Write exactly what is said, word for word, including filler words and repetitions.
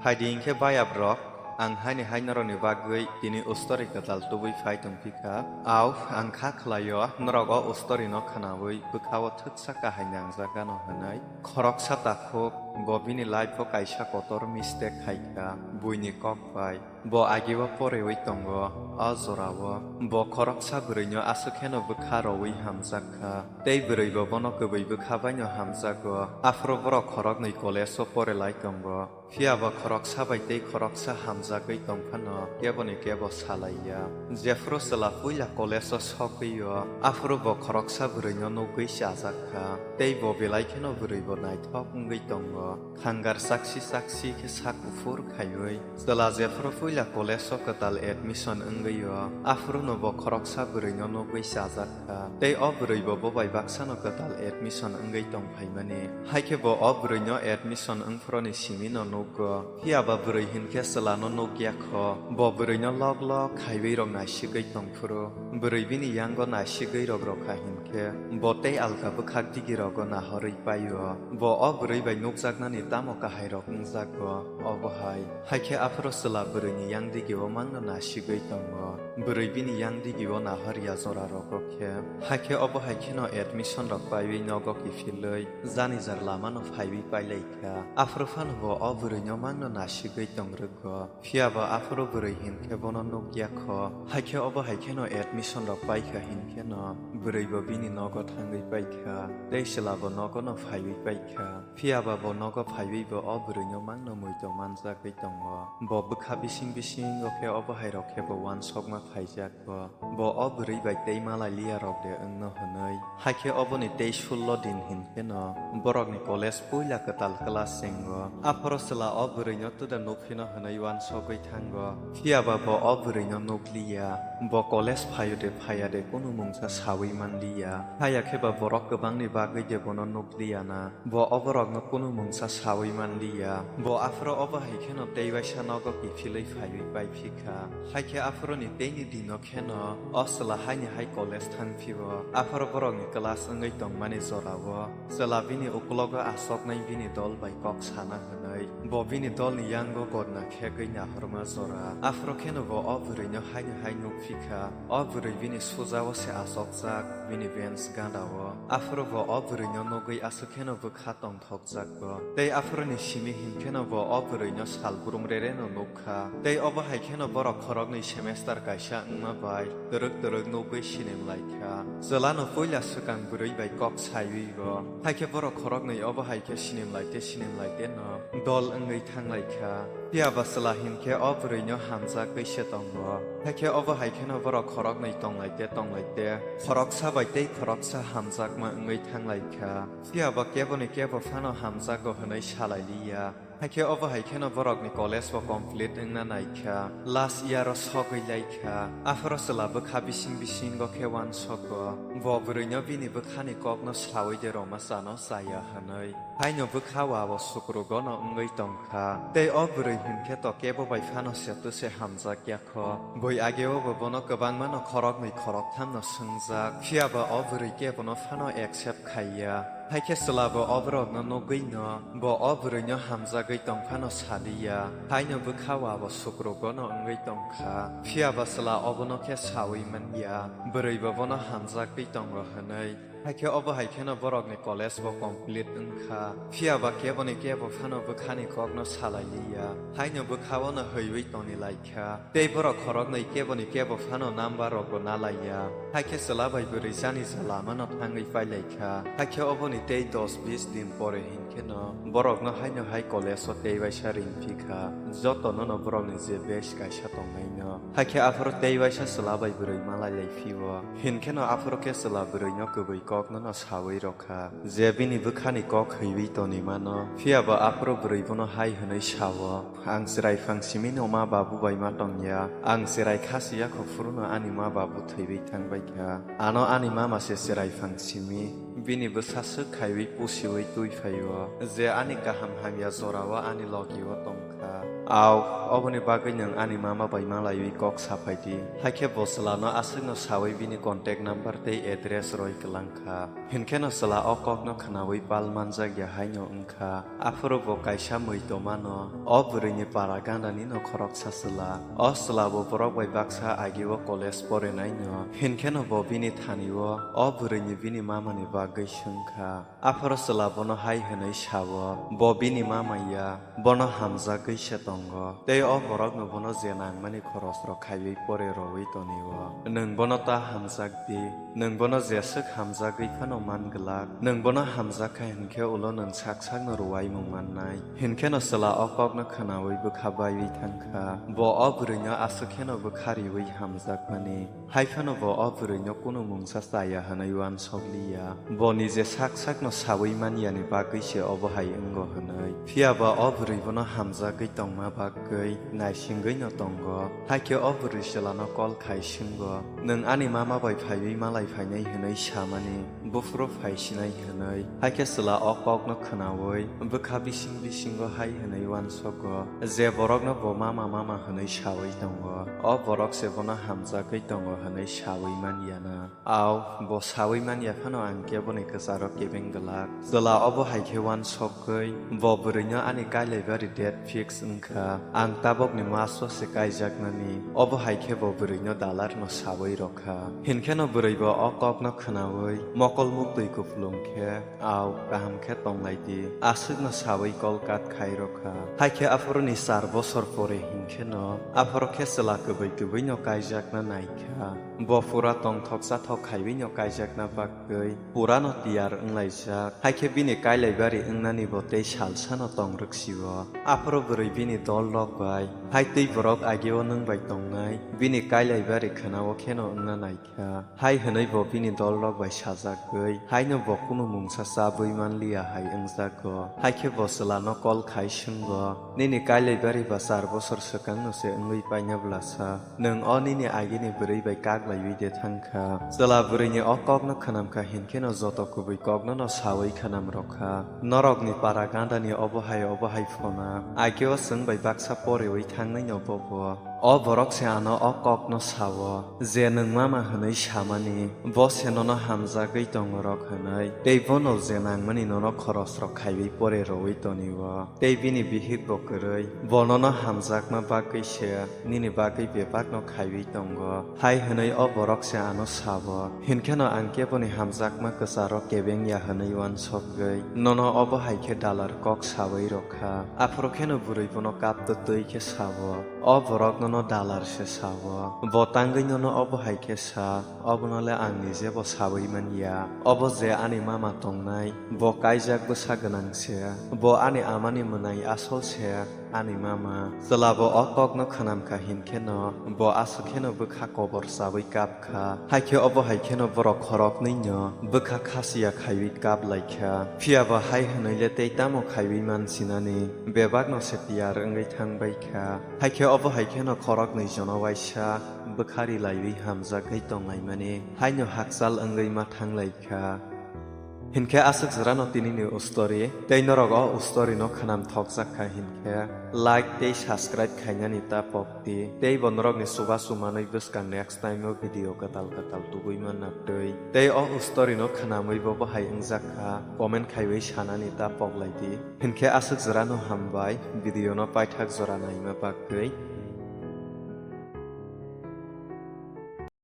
Phaidi hinkhe bayabrok, ang haini hai norokni bagwi tini ustori kwtal tubui phai tongphi kha. Au, ang kha khlaio, norok o ustorino khnaui bwkhao thwksa kahai nangjak gano hwnwi. Khoroksa takhuk, bo bini life-o kaisa kotor mistake khai kha, buini kok bai. Bo ageo poreui tongo, o jorao. Bo khoroksa bwrwino aswk kheno bwkha roui hamjak kha, tei bwrwibo bono kwbwi bwkha baino hamjago. Aphuru borok khoroknwi college-o porelai tongo. Phiya ba khoroksa bai tei khoroksa hamjagwi tong phano keboni kebo salai ya. Jephuru chwla puila college-o sogwi-o, aphuru bo khoroksa bwrwino nugwi chajak kha, tei bo belai kheno bwrwibo naithok wngwi tongo. Khangar chaksi chaksi khe sak kuphur khaiwi. Chwla jephuru puila college-o kwtal admission wngwi-o, aphuru no bo khoroksa bwrwino nugwi chajak kha, tei o bwrwibo bo bai baksano kwtal admission wngwi tong phaimani. Haikhe bo o bwrwino admission wngphuruni simino nugo. Phiya ba bwrwi hinkhe chwlano nukya kho, bo bwrwino lok lok khaiwi rok naisigwi tongphuru. Bwrwi bini yango naisigwi rok rokha hinkhe, bo tei alka bwkhak digi rogo nahorwi paio. Bo o bwrwi bai nukjaknani tamo kahai rok wngjago, obo hai. Haikhe aphuru chwla bwrwini yang digi-o mangno naisigwi tongo. Bwrwi bini yang digi-o nahorya jora rogo khe. Haikhe obo hai kheno admission rok paiwi nogo kiphilwi, jani jar lamano phaiwi pailai kha. Aphuru phano bo o bwrwino mangno naisigwi tong rwgo. Phiya ba aphuru bwrwi hinkhe bono nukya kho. Haikhe obo hai kheno admission rok paikha hinkheno bwrwibo bini nogo thangwi paikha, tei chwlabo nogono phaiwi paikha. Phiya ba bo nogo phaiwi bo o bwrwino mangno muitu manjagwi tongo. Bo bwkha bising bisingo khe obo hai rok khe bo uansukma phaijago. Bo o bwrwi bai tei malai liya rok de wngno hwnwi. Haikhe oboni tei sullo din hin kheno borokni college puila kwtal class chengo. Aphoro chwla o bwrwino twda nukphino hwnwi uansugwi thango. Phiya ba bo o bwrwino nukliya. Bo college phaio de phaiya de kunu mungsa saui manliya. Haya khe ba borok kwbangni bagwi de bono nukliya na. Bo o borokno kunu mungsa saui manliya. Bo aphoro obo hai kheno tei waisa nogo kiphilwi phaiwi paiphi kha. Haikhe aphoroni teini dino kheno o chwla haini hai college thangphio. Aphoro borokni class wngwi tongmani jorao chwla bini uklogo achoknai bini dol bai kok sana hwnwi bo bini dolni yango gorna khegwi nahorma jora. Aphoro kheno bo o bwrwino haini hai nukphi kha. O bwrwi bini sujao se achokjak, bini bench gandao. Aphoro bo o bwrwino nugwi aswk kheno bwkha tongthokjakgo. Tei aphoroni simi hinkheno bo o bwrwino salbrum rereno nukha. Tei obo hai kheno borok khoroknwi semester kaisa wngma bai twrwk twrwk nugwi sinim laikha. Chwlano puila swkang bwrwi bai kok saiwi bo. Haikhe borok khoroknwi obo hai khe sinim laite sinim laiteno dol wngwi thanglaikha. Phiya ba chwla hinkhe o bwrwino hamjagwi se tongo. Haikhe obo hai kheno borok khoroknwi tonglaite tonglaite khoroksa bai tei khoroksa hamjakma wngwi thanglaikha. Phiya ba keboni kebo phano hamjago hwnwi salailiya. Haikhe obo hai kheno borokni college bo complete wngna naikha. Last year o sogwi laikha. Aphoro chwla bwkha bising bisingo khe uansogo. Bo bwrwino bini bwkhani kokno saui de roma chano chaya hwnwi. Haino bwkha wabo sukrugono wngwi tongkha. Tei o bwrwi hinkhe to kebo bai phano seto se hamjakya kho. Bui ageo bo bono kwbangmano khoroknwi khorokthamno swngjak. Phiya ba o bwrwi kebono phano accept khaiya. Haikhe chwla bo o borokno nugwino bo o bwrwino hamjagwi tongphano saliya. Haino bwkha wabo sukrugono wngwi tongkha. Phiya ba chwla obono khe saui manya. Bwrwi bo bono hamjagwi tongo hwnwi. Haikhe obo hai kheno borokni college bo complete wngkha. Phiya ba keboni kebo phano bwkhani kokno salailiya. Haino bwkhao no hwiwi tonilaikha. Tei borok khoroknwi keboni kebo phano number rokbo nalaiya. Haikhe chwla bai bwrwi jani ja lamano thangwi pailaikha. Haikhe oboni tei dos bis din pore hinkheno borokno haino hai college o tei waisa ringphikha. Jotono no borokni je batch kaisa tongnaino. Haikhe aphuru tei waisa chwla bai bwrwi malai lai phio. Hinkheno aphuru khe chwla bwrwino kwbwi kokno no saui rokha, je bini bwkhani kok hwiwi tonwi mano. Phiya ba aphuru bwrwi bono hai hwnwi sao, "Ang chwrai phang simi no ma babu bai ma tongya. Ang chwrai kha si ya kho phuru no ani ma babu thwiwi thang bai kha. Ano ani mama se chwrai phang simi. Bini bwsa swk khaiwi pusiwi twi phaio, je ani kaham hamya jorao ani logi o tongkha." Au, oboni bagwi nwng ani mama bai malaiwi kok saphai di. Hakhe bo chwlano aswkno saui bini contact number tei address roi kwlang kha. Hinkheno chwla o kokno khwnaui pal manjak ya haino wng kha. Aphuru bo kaisa mui tomano, o bwrwini para gandani no khoroksa chwla. O chwla bo borok bai baksa agi o college porinai no. Hinkheno bo bini thani o, o bwrwini bini mamani bagwi swng kha. Aphuru chwla bono hai hwnwi sao, bo bini mama ya, bono hamjagwi se tongo, tei o borokno bono je nangmani khorosrok khaiwi pore roui tonio. Nwng bono ta hamjak di, nwng bono jeswk hamjagwi phano man glak, nwng bono hamjak kha hinkhe ulo nwng sak sakno rwuaimung mannai. Hinkheno chwla o kokno khwnaui bwkha baiwi thang kha, bo o bwrwino aswk kheno bwkha riui hamjakmani. Hai phano bo o bwrwino kunu mungsa chaya hwnwi uansok li ya. Bo nije sak sakno saui man yani bagwi se obo hai wngo hwnwi. Phiya ba o bwrwi bono hamjagwi tongma bagwi naisingwi no tongo. Hakhe o bwrwi chwlano kol khai swngo, "Nwng ani mama bai phaiwi malai phainai hwnwi samani, buphuru phai sinai," hwnwi. Hakhe chwla o kokno khwnaui bwkha bising bisingo hai hwnwi uansogo, "Je borokno bo mama mama hwnwi saui tongo, o borok se bono hamjagwi tongo," hwnwi saui man yana. Au, bo saui man ya phano ang khe boni kwcharo kebeng glak. Chwla obo hai khe uansokgwi bo bwrwino ani kailaibari date fix wngkha. Ang tabokni maso se kaijaknani. Obo hai khe bo bwrwino dalarno saui rokha. Hinkheno bwrwi bo o kokno khwnaui mokol muktwi kupulung khe, "Au, kaham khe tonglai di," aswkno saui kol kat khai rokha. Hai khe aphuruni char bosor pore hinkheno aphuru khe chwla kwbwi kwbwino kaijakna naikha. Bo pura tongthok chathok khaiwino kaijakna bagwi purano tiyar wnglaijak. Hai khe bini kailaibari wngnani bo tei salsano tong rwksio. Aphuru bwrwi bini dol rok bai, "Hai twi borok ageo nwng bai tongnai, bini kailaibari khwnao kheno wngna naikha," hai hwnwi bo bini dol rok bai sajagwi, haino bo kunu mungsa chabwi manliya hai wngjago. Hai khe bo chwlano kol khai swngo, "Nini kailaibari ba char bosor swkangno se wngwi paina bwlasa? Nwng o nini agini bwrwi bai kak laiwi de thang kha?" Chwla bwrwini o kokno khwnam kha hinkheno joto kubui kokno no saui khwnam rok kha. Norokni para gandani obo hai obo hai phona. Ageo chwng bai baksa poreui thangnai no bobo. O borok se ano o kokno sao, je nwng mama hwnwi samani, bo se nono hamjagwi tongo rok hwnwi, tei bono je nangmani nono khorosrok khaiwi pore roui tonio. Tei bini bihik bo kwrwi, bo nono hamjakma bagwi se nini bagwi bebakno khaiwi tongo, hai hwnwi o borok se ano sabo. Hinkheno ang khe boni hamjakma kwcharo kebeng ya hwnwi uansokgwi nono obo hai khe dalar kok saui rwkha. Aphuru kheno bwrwi bono kaptwi twi khe sabo, "O borok nono dalar se sabo. Bo tangwi nono obo hai khe sa, obono le ang nije bo saui man ya. Obo je ani mama tongnai, bo kaijak bwsa gwnang se, bo ani amani mwnai asol se, ani mama." Chwla bo o kokno khwnam kha hinkheno bo aswk kheno bwkha kobor chaui kap kha. Hai khe obo hai kheno borok khoroknwi no bwkha khasiya khaiwi kap lai kha. Phiya ba hai hwnwi le tei tamo khaiwi man sinani, bebak no se tiyar wngwi thang bai kha. Hai khe obo hai kheno khoroknwi jono waisa bwkha ri laiwi hamjagwi tong laimani, haino hakchal wngwi ma thang lai kha. Hinkhe aswk jora no tini ni story, tei norok o story no khwnam thokjak kha hinkhe like tei subscribe khainani ta pok di, tei bo norok ni chubachu manwi bwskang next time o video kwtal kwtal tubui manna twi. Tei o story no khwnamwi bo bahai wngjak kha comment khaiwi sanani ta pok lai di. Hinkhe aswk jora no hambai, video no paithak jora naima bagwi.